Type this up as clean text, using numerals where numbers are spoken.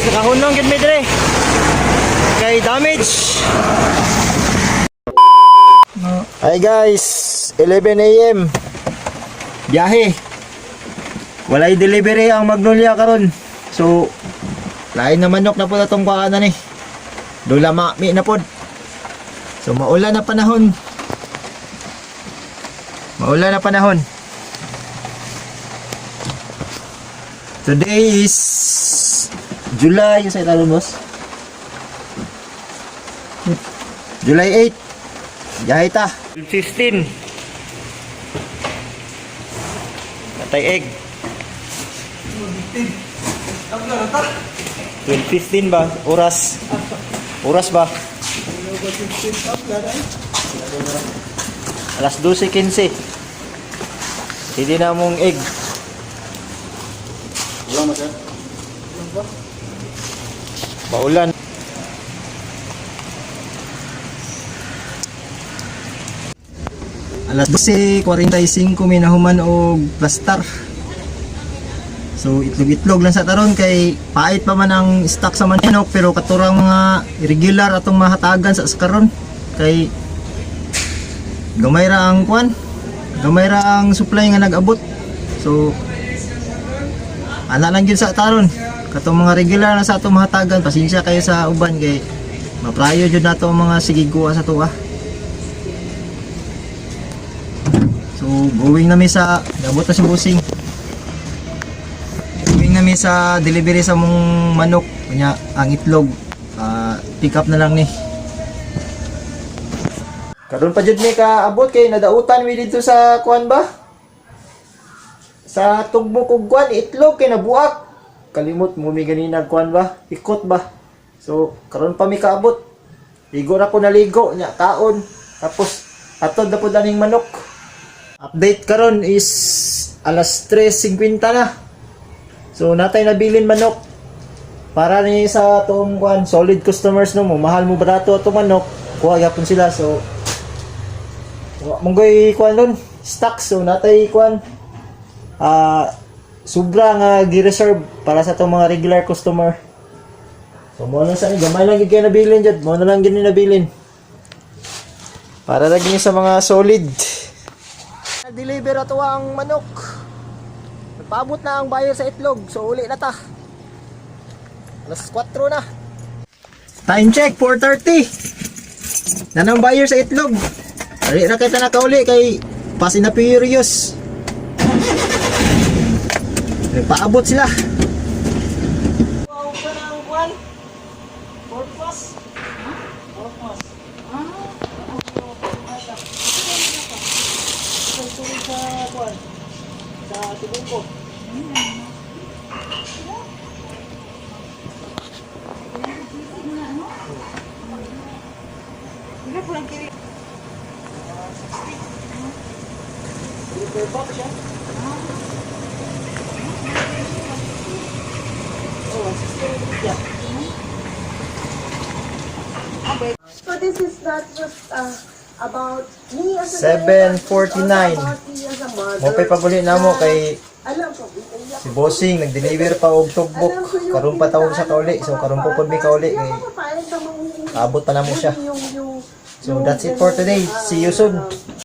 Nakahunong gyud mi dire. Kay damage. Hi guys, 11 a.m. Biyahe. Walay delivery ang Magnolia karon. So, lain na manok na po na itong kuhaan ni. Dula mi na pod. So, maulan na panahon. Maulan na panahon. Today is July, sa italon, boss? July 8. Biyahe ta. 15. Natay egg. 12:15 ba? Oras. Oras ba? Alas 12:15. Hindi na mong egg. Wala mo, sir? Maulan. Alas 12:45 may nahuman og plastar. So itlog-itlog lang sa taron kay pait pa man ang stock sa manok, pero katurang mga regular atong mahatagan sa karon kay gamay ra ang kwan. Gamay ra ang supply nga nag-abot. So ana lang gyud sa taron. Katong mga regular na sa atong mahatagan, pasensya kayo sa uban kay maprayo jud nato ang mga sigiguan sa tuwa. So going na mi sa nabot na si Busing. Going na mi sa delivery sa mong manok, kanya ang itlog pick up na lang ni. Karon pa jud mi kaabot kay nadautan mi dito sa kuan ba? Sa tugbok og kuan itlog kay nabuak. Kalimot mo mi ganina kuan ba? Ikot ba? So karon pa mi kaabot. Ligo ra ko naligo nya kaon. Tapos atod na pud aning manok. Update karon is alas 3:50 na. So natay nabilin manok. Para ni sa atong kuan solid customers no mo, mahal mo barato atong manok, kuha gyapon sila. So wa monggoy kuan ron, stock, so natay kuan sobra nga gi-reserve para sa atong mga regular customer. So mo lang sa ni gamay lang gyud kay nabilin jud, mo na lang gyud ni nabilin. Para lagi ni sa mga solid. Deliver ato ang manok. Nagpaabot na ang buyer sa itlog, so uli na ta. Alas 4 na. Time check, 4:30. Nanang buyer sa itlog. Dali na kita nakauli kay Fast and Furious. Nagpaabot sila. Wow, ka na ang kwan. Purpose. Purpose. Sa kwan. Sa Tibungko. Per box siya. Oh, 160 siya. So this is not just about me as a parent, 7:49. it's also about me as a mother. Mo pa'y paguli na mo kay Alam ko, iiyak si Bossing nag-deliver pa og tugbok. Alam ko yung Karon pa tawag sa kauli. So pinagdaanan ng karon mga po pud mi bata. kauli Hindi kay ako papayag na mauulit abot pa na mo siya. yung So that's it for today. See you soon.